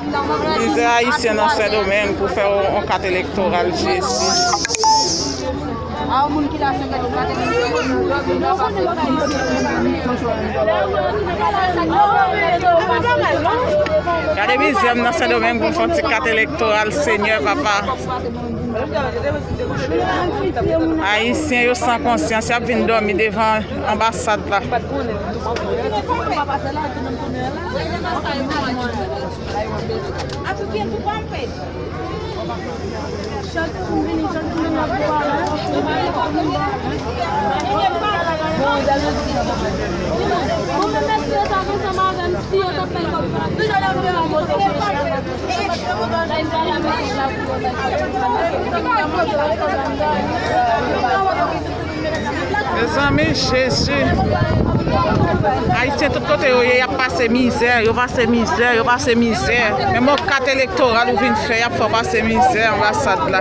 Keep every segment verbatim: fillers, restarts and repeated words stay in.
Mizè ayisyen nan Sendomeng pou fè yon, yon kat elektoral Jezi. Gade mizè m nan Sendomeng pou m fè yon ti kat elektoral, Senyè, Papa. Ayisyen yo san konsyans, y ap vin dòmi devan anbasad la. Mezanmi, Jezi. Ayisyen tout kote yo ye, y ap pase mizè, yo pase mizè, yo pase mizè. Menm yon kat elektoral ou vin fè, y ap fè w pase mizè anbasad la.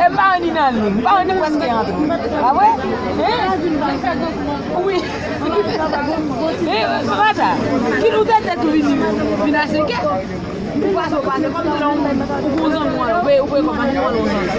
E pa anni nan li, pa anni prèske antre. A vre? Hein? Wi. E, papa ta, ki nou tèt tèt ou vini, vin a senkè. Ou pase, ou pase, kòm si lè ou, ou gon zanmi, ou pe, ou pe kòm anni nan yon zanmi.